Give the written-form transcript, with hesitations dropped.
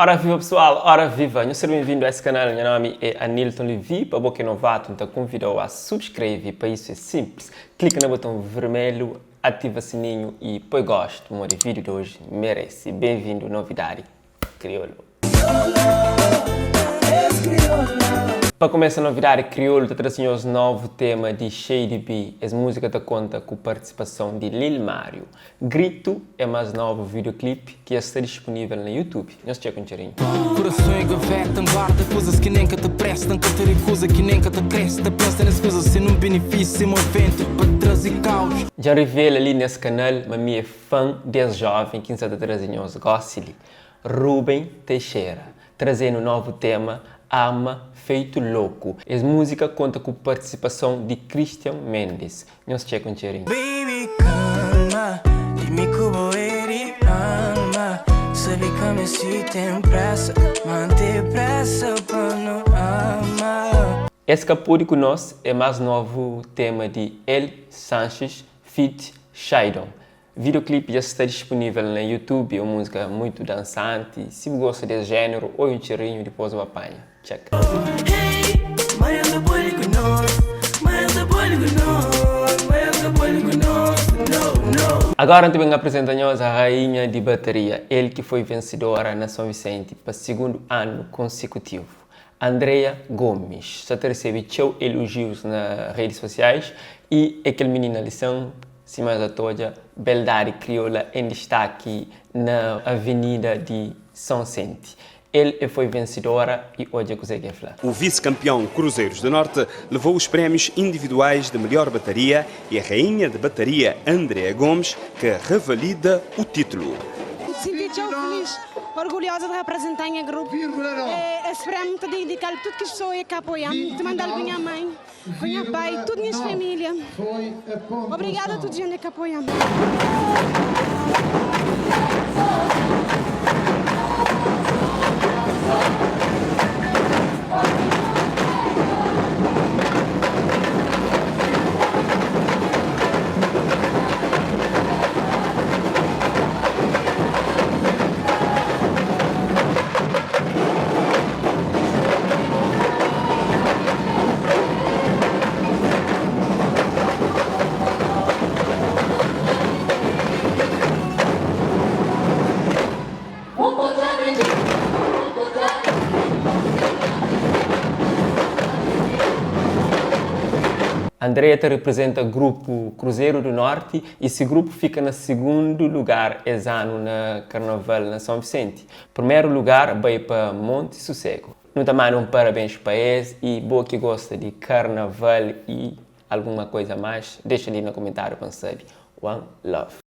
Ora viva pessoal, ora viva! Nhos ser benvindu a es kanal, nha nomi é Anilton Levy, pa bo ki é novatu N ta konvidau a subskreve, pa isu é simples, klika na boton vermelhu, ativa sininhu y poi gostu modi vídeo di oji merese. Benvindu novidadi kriolu. Pa kumesa novidadi kriolu ta traze nhos novu tema di Shady B, es múzika ta konta ku partisipason di Lil Mário. Grito é más novu videoclip ki dja sta disponível na YouTube. Nhos txeka un txerinhu. Kurason é gaveta, N guarda kuzas ki nen ka ta presta N ka ta rikuza ki nen ka ta kreste Ta pensa nes kuzas sen un benefísiu Sima ventu pa traze kaus. Dja N revela li nes kanal ma mi é fan des joven ki N sa ta traze nhos gosi li, Ruben Teixeira, trazenu novu tema Ama Feito Louco. Es múzika konta ku partisipason di Christian Mendes. Nhos txeka un txerinhu. Baby calma, di mi ku bo é di alma Sabe ka mesti ten pressa, mante pressa pa nu ama. Es ka pode ku nos é más novu tema di El Sanches feat Shaidon. Videoclip dja sta disponível na YouTube, é un múzika muitu dansanti. Si bu gosta des géneru, oi un txerinhu dipôs bu apanha. Txeka. Agora N ta ben aprizenta nhos a rainha di bataria, el ki foi vensidora na São Vicente pa sigundu anu konsekutivu. Andrea Gomes sta ta resebe txeu elojius na redis sosiais y é kel minina li sen Sima es ta odja beldadi kriola en distaki na avenida di Sonsenti. El e foi vensidora y odja kuzê ki e fla. O vice-campeão Cruzeiros do Norte levou os prémios individuais de melhor bateria e a rainha de bateria Andrea Gomes, que revalida o título. N sinti txeu filis, orgulhosa di representa nha grupu. Es prémiu N ta dedika-l tudu kes pesoa ki apoia-m. N ta manda-l pa nha mãe. Pa nha pai, tudu nhas família. Obrigada a tudu jente ki apoia-m. Andrea ta reprezenta grupu Cruzeiro do Norte y se grupu fika na sigundu lugar es anu na Karnaval na São Vicente. Primeru lugar bai pa Monte Sossego. Nu ta manda un parabens pa es y bo ki gosta di karnaval y alguma koiza mas, dexa li na komentariu pa N sabi. One love.